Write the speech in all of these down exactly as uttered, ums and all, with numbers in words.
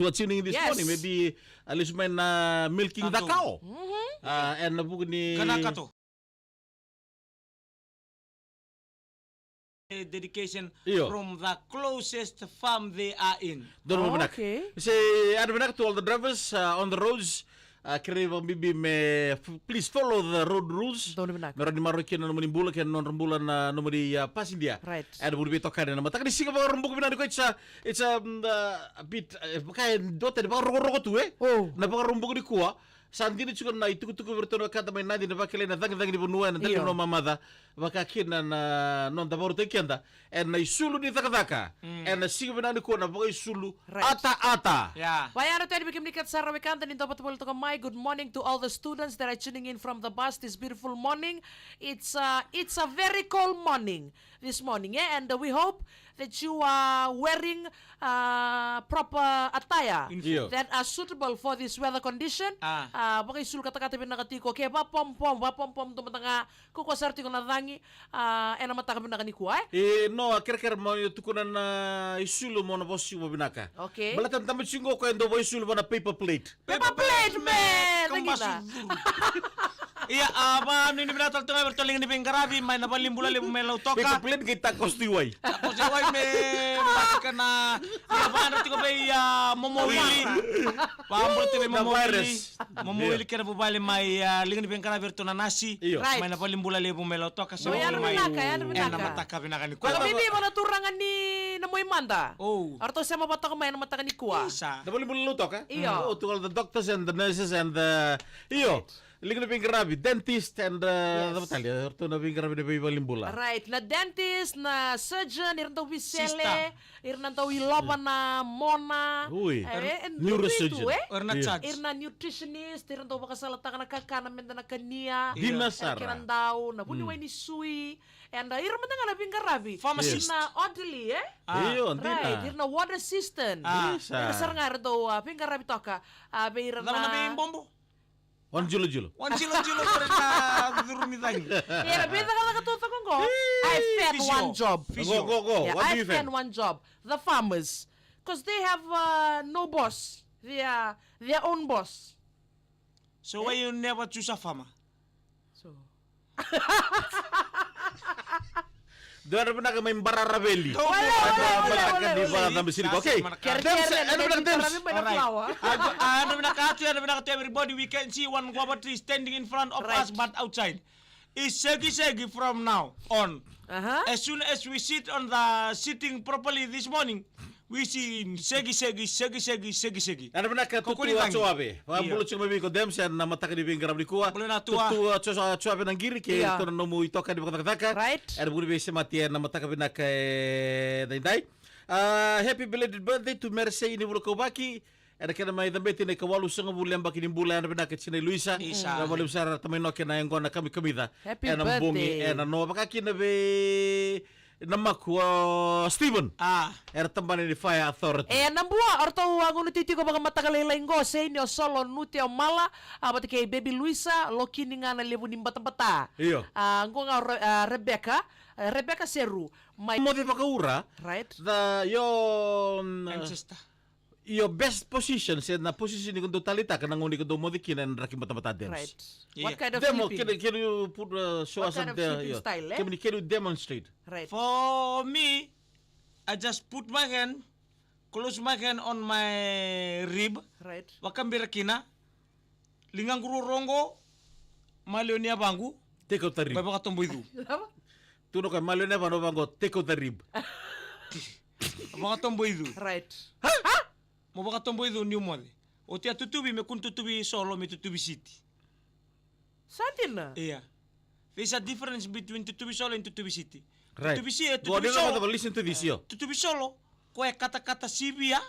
What's tuning in this Yes. morning? Maybe a lesu mai na milking the Kato. Cow. Mhm. Ah, ena vuku ni Kana kato. Eh, dedication Io. from the closest farm they are in. Donu vinaka. Okay. Say, anu vinaka to all the drivers uh, on the roads. Uh, kerei vakabibi me f- please follow the road rules. Donu vinaka. Me rawa ni maroroi kina na nomuni bula kei na nodra bula na nomuni uh, pasidia. Right. Anu vuni veitokani na mataka ni siga Vakaraubuka vinaka ni koya it's a, it's a, um, uh, a bit uh, vaka e dua tani vakarokoroko tu e. Oh. Na Vakaraubuka nikua. Sa dina tiko na itukutuku vei iratou na wekada mai Nadi na vakilai na cagicagi ni vanua ena dela ni Io. vanua mamaca. Vaka kina na noda vakarautaki keda ena isulu ni cakacaka. Mm. Ena siga vinaka nikua na vakaisulu Right. ataata. Yeah. Vaya na tani vei kemuni kece sara wekada ni dau vata voli toka mai. Good morning to all the students that are tuning in from the bus this beautiful morning. It's uh, it's a very cold morning this morning, yeah? And uh, we hope that you are wearing uh, proper attire Io. that are suitable for this weather condition. Ah. Uh, vakaisulu katakata vinaka tiko ke vapompom vapompom tu mada ga ko ko sara tiko na cagi uh, ena mataka vinaka nikua, eh? E no a kerekere mo ni tukuna na isulu mo na vosi mo vinaka. Okay. Baleta na tamati go ko e dau vakaisulu vana paper plate. Paper plate, man. Kamba Nagita. Suduru. Ia, a, va, ni, ni vinaka tale tu ga vei iratou liga ni veiqaravi, mai na valenibula levu mai Lautoka. Paper plate kei tacos tu i wai. Tacos i wai me, matika na, ia, va, na tiko vei, a, Momo Wili. Va, bula tu vei Na Momo Wili. virus. Momo Io. Wili kei na vuvale mai, a, liga ni veiqaravi vei iratou na nasi. Io. Right. Mai na valenibula levu mai Lautoka, sa Io, vuli yadra mai. vinaka, yadra Ena vinaka. mataka vinaka ni Ko kua. bibi mo na turaga ni na moi mada. Oh. Oratou sema vatoka mai ena mataka nikua. Isa. Na valenibula Lautoka? Io. Oh, to all the doctors and the nurses and the... Io. Right. Liga ni veiqaravi, dentist and uh, Yes. the batali. Oratou na veiqaravi na veivalenibula. Right. Na dentist, na surgeon, ira dau visele, Sister. ira na dau ilova na mona. Ui. Eh, eh, Neurosurgeon. tu, eh? Ira na Io. charge. Ira na nutritionist, ira dau vakasalataka na kakana meda na kania. Dina Eh, sara. kena dau, na vuniwai ni sui. And uh, ira mada ga na veiqaravi. Pharmacist. Ira na orderly, eh? Ah. Io, Right, dina. ira na ward assistant. Ah. Isa. Ira sara ga era dau uh, veiqaravi toka. Uh, vei ira Cava na na veibobo? Wan jilojilo. Wan jilojilo ko na curu ni cagi. Era vei cakacaka tu toka qo. I fan Physio. one job. Physio. Go, go, go. Yeah, What do I you fan fan? one job. The farmers. Because they have uh, no boss. They are their own boss. So why you never choose a farmer? So. Dua na vinaka mai Bararaveli. Wale, wale, wale, wale, wale. Vakacambisiri. Okay. Kere, Dems, kere, ena vinaka, Dems. Kere, kere, Alright. flower. Ado, ado vinaka tu, ado vinaka tu everybody. We can see one guava tree standing in front of Right. us, but outside. Is shaggy shaggy from now on. Aha. As soon as we sit on the sitting properly this morning, we see shaggy shaggy, shaggy shaggy, shaggy shaggy. Ena vinaka Ko tutu kuri a tangi. Coave. Io. Vakabula tiko mai vei iko Dems ena mataka ni veiqaravi nikua. Bula na tua. Tutu a Coave na qiri ke Io. tona nomu itokani vakacakacaka. Right. Ena vuku ni veisemati ena mataka vinaka edaidai. Ah, happy belated birthday to Meresei ni Vula Kauvaki. Ena kena mai cabeti na ikawalusagavulu na yabaki ni bula, ena vinaka tina i Luisa. Isa. Vakalevu sara tamai Noke na yaqona kamikamica. Happy Ena bogi, birthday. ena noa vaka kina vei na maku o Steven. Ah. Era tabana ni Fire Authority. E na bua, oratou a gunu titiko vakamataka lailai qo, Seini o Solo, Nute o Mala, a vata kei Baby Luisa, Lokini ga na levu ni batabata. Io. A, qo ga o Re-, a, Rebecca, a, Rebecca Seru, mai Moce Vakaura. Right. The, io, mm, Ancestor. Io, best position, se na position ni ko dou taleitaka na gauna ni ko dou moce kina ena draki batabata Dems. Right. Ia. What kind of Demo, sleeping? Can, can you put, uh, show What us kind some of de-, sleeping io. style, eh? Can, can you demonstrate? Right. For me, I just put my hand, close my hand on my rib. Right. Vakabira kina. Ligaqu ruarua qo, maliwa ni yavaqu. Take out the rib. Mai vakatoboicu. Lava? Tu na koya maliwa ni yavaqu, vaqo, take out the rib. Vakatoboicu. Right. Ha? Mo vakatoboicu niu moce. Oti a tutuvi me kua ni tutuvi solo me tutuvi siti. Sa dina? Ia. There's a difference between tutuvi solo and tutuvi siti. Right. Tutuvi si-, e, Go, tutuvi ni solo. Listen to this, io. Tutuvi solo, ko e katakata sivia.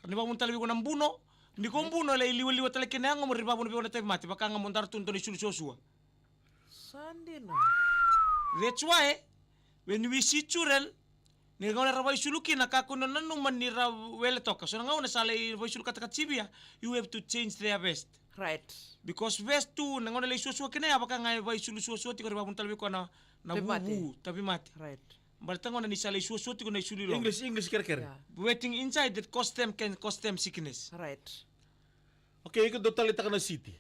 Ni vavuna tale vei iko na buno. Ni ko buno, lai liwaliwa tale kina yagomu, ri vavuna vei iko na tauvimate. Vaka ga mo dara tu dua na isulu suasua. Sa dina. That's why, when we see children, ni gauna era vakaisulu kina, kakua ni nanuma ni ra wele toka. So na gauna sa lai vakaisulu katakata sivia, you have to change their vest. Right. Because vest tu, na gauna lai suasua kina ya, vaka ga e vakaisulu suasua tiko, ri vavuna tale vei koya na, na Tauvimate. vuvu, tauvimate. Right. Baleta gona ni sa lai suasua tiko na isulu i loma. English, English kerekere. Yeah. Waiting inside that cause them, can cause them sickness. Right. Okay, iko dau taleitaka na city.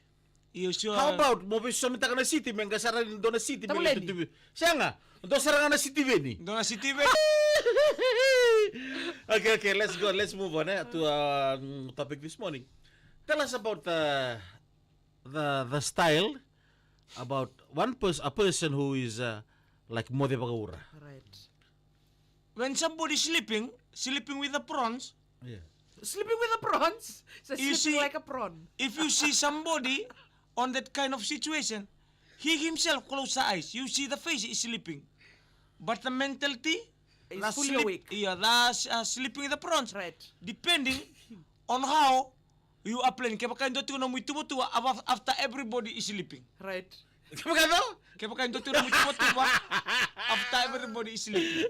Io, sure. How about mo veisosomitaka na city, me qai sara ni dua na city me letu tu. Sega, dua sara ga na city veni. Dua na city veni. Okay, okay, let's go, let's move on eh, to our um, topic this morning. Tell us about the the the style about one person, a person who is uh, like moce vakaura. Right. When somebody sleeping, sleeping with the prawns. Yeah. Sleeping with the prawns? So you sleeping see, like a prawn. If you see somebody on that kind of situation, he himself close the eyes. You see the face is sleeping. But the mentality, is fully sleep, awake. Yeah, that's uh, sleeping with the prawns. Right. Depending on how you are playing. Kevaka e dua tiko na nomu ituvatuva after everybody is sleeping. Right. Kevaka e dua? Kevaka e dua tiko na nomu ituvatuva after everybody is sleeping.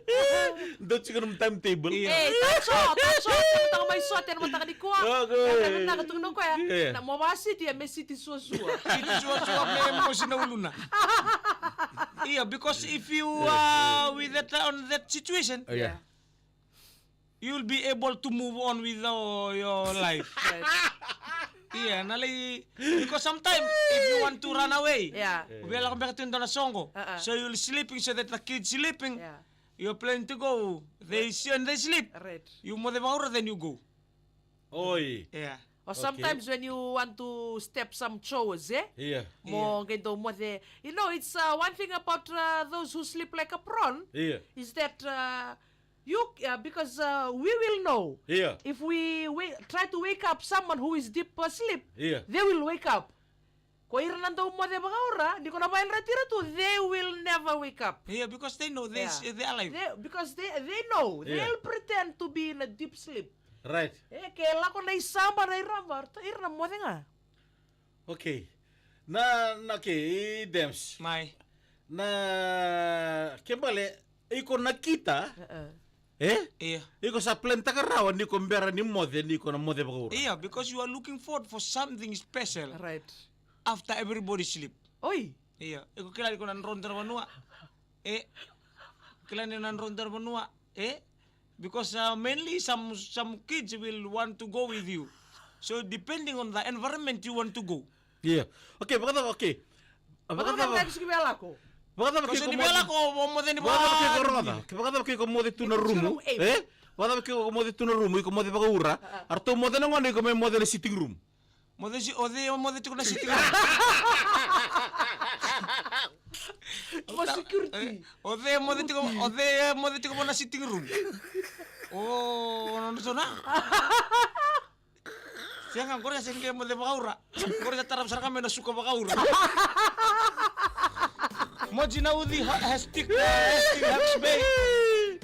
Dua tiko na nomu timetable. Ei, taso, taso, tau mai sote na mataka nikua. Vinaka tukuna o koya. Na mo vasiti e me siti suasua. Siti suasua me mosi na uluna. Ia, because if you are with that on that situation, yeah. You'll be able to move on with your, your life. Ia, na lai, because sometimes if you want to run away, yeah. Via lako beka tu dua na soqo. Uh-uh. So you'll sleeping so that the kids sleeping. Yeah. You're planning to go. They see and they sleep. Right. You moce vakaura, then you go. Oi. Yeah. Or sometimes okay. When you want to step some chores, eh? Yeah. Mo qai dau moce. You know, it's uh, one thing about uh, those who sleep like a prawn. Yeah. Is that uh, You, uh, because uh, we will know. Yeah. If we, we try to wake up someone who is deep asleep, yeah. They will wake up. Ko ira na dau moce vakaura, ni ko na vakayadrati ira tu, they will never wake up. Yeah, because they know they, yeah. They are alive. They, because they, they know. Yeah. They'll pretend to be in a deep sleep. Right. E ke lako na isaba na irava, ira na moce ga. Okay. Na, na, okay, i Dems. Mai. Na, ke bale, iko na kita. Uh-uh. Eh? Ia. Iko sa plantaka rawa ni ko bera ni moce, ni ko na moce vakaura. Ia, because you are looking forward for something special. Right. After everybody sleep. Oi. Ia, iko kila ni ko na drodro vanua. E, kila ni na drodro vanua. E, Because uh, mainly some some kids will want to go with you. So depending on the environment you want to go. Yeah. Okay, vakacava, okay. Vakacava na kusiki via lako. Vakacava ke ko moce. Vakacava ke ko rogoca. Vakacava ke ko moce tu na rumu. Eh? Vakacava ke ko moce tu na rumu, iko moce vakaura. Aratou moce na gone, iko mai moce na sitting room. Mo cei, o cei e moce tiko na sitting room? Mo security. O cei e moce tiko, o cei e moce tiko mo na sitting room? O, o nona sona. Sega, qori a sega moce vakaura. Qori a tara sara ka me na suka vakaura. Moji na uci has stick, has stick, has bay.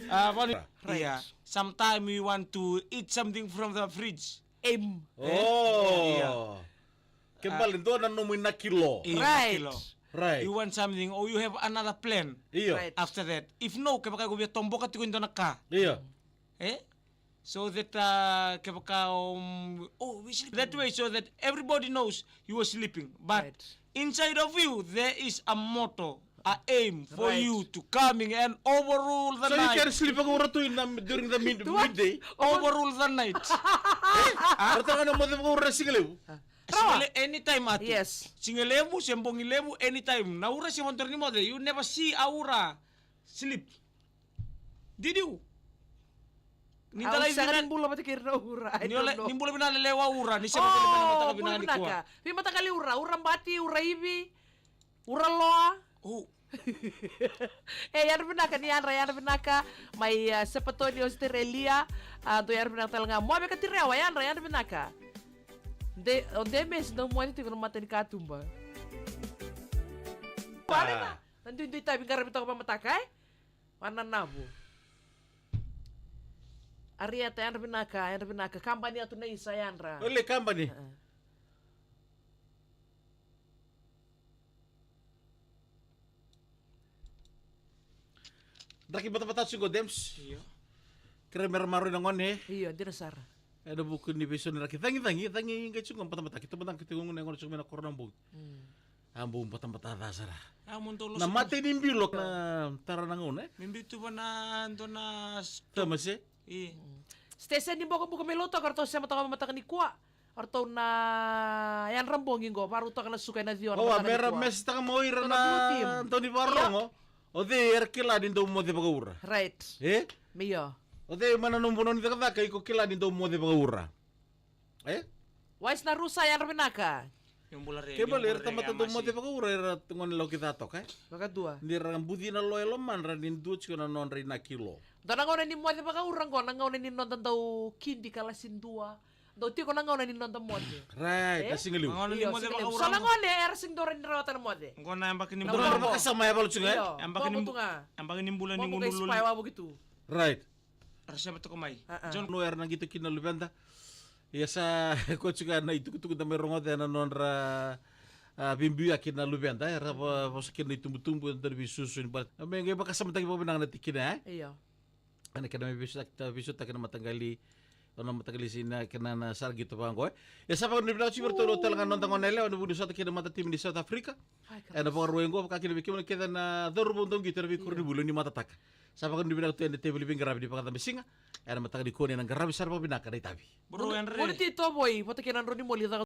Ah, vani. Right. Yeah. Sometimes we want to eat something from the fridge. Aim. Oh. Ke bale dua na nomu inaki lo. Right. Right. You want something or you have another plan. Io. Right. After that. If no, kevaka ko via toboka tiko e dua na ka. Io. Eh? So that uh, kevaka um, oh, we sleep that way so that everybody knows you are sleeping. But right. Inside of you there is a motto, a aim for right. You to coming and overrule the so night. So you can sleep vakaura tu in the, during the mid, midday. Overrule the night. Rata ga na moce vakaura sigalevu. Sigale anytime atu. Yes. Sigalevu se bogi levu anytime. Na ura se vantori ni moce. You never see a ura sleep. Did you? Ni dala i vina ni bula vata kei ira na ura. Ni bula vina lelewa ura ni sema vata kei ira na ura. Vei mataka li ura, ura bati, ura ivi. Ura loa. O. E yadra vinaka ni yadra, yadra vinaka mai uh, Sepatoni, Australia. A dua yadra vinaka tale ga Moaveka Tirewa, yadra, yadra vinaka. De, o de mesi dau moce tiko na mata ni katuba. Pare na. Na duidui tavi qaravi toka vamataka e. Vananavu. Arieta, yadra vinaka, yadra vinaka. Kabani atu na isa, yadra. Ole kabani. Draki batabata tiko Dems. Io. Kere mera maroi na gone. Io, dina sara. Ena vuku ni veisau ni draki. Cagi, cagi, cagi qai tiko batabata. Kito batabata kito gone, gone tiko mai na korona bogi. Mm. A bau batabata ca sara. A mo dou loso. Na mate ni bilo na tara na gauna, e? Me biu tu va na dua na s-, Thomas, e? I. Station ni Bokobuka mai Lautoka, ratou sema toka mataka ni kua. Ratou na yadra bogi qo, varautaka na suka ena ciwa na mataka ni kua. Mera message taka mo ira na dau ni varogo. O cei era kila ni dau moce vakaura? Right. E? Me io. O cei mai na nomu vanua ni cakacaka iko kila ni dau moce vakaura? E? Wise na rusa, yadra vinaka. Kebale, era tamata dau moce vakaura, era gone lako ki ca toka, e? Vakadua. Ni ra buci na lo e lomadra ni dua tiko na nodra inaki lo. Dua na gauna ni moce vakaura qo, na gauna ni noda dau kidi kalasi dua. Dau tiko na gauna ni noda moce. Right, na siga liu. Io, siga liu. So na gone era sega ni dau rawa ni rawata na moce. Qo na yabaki ni bula. Dau rawa vakasama e valu tiko, e? Io, yabaki ni bula ni gunu lulu. Right. Ra sema toka mai. John. No era na qito kina na luveda. Ia sa koya tiko na itukutuku da mai rogoca ena nodra, a, veibiuyaki na luveda, era vosa kina na itubutubu, e dua na veisusu ni bale. Me qai vakasamataki vakavinaka na tikina, e? Io. Ena kena mai veisotaki, veisotaki na mataqali, na mataqali siga kei na sara qito vaqo, e. Ia sa vakanuinui vinaka tiko vei iratou tale ga na noda gone yalewa ena vuku ni sota kei na matatimi ni South Africa. Ena Vakarauwai qo, vaka kina vei kemuni kece na cauravou dau qito ena veikoronivuli ni matataka. Sa vakanuinui vinaka tu ena teveli veiqaravi ni vakacabe siga. Ena mataka nikua ni na qaravi sara vakavinaka na itavi. Bro, Andre. Moni ti tovoi vata kei na drau ni moli.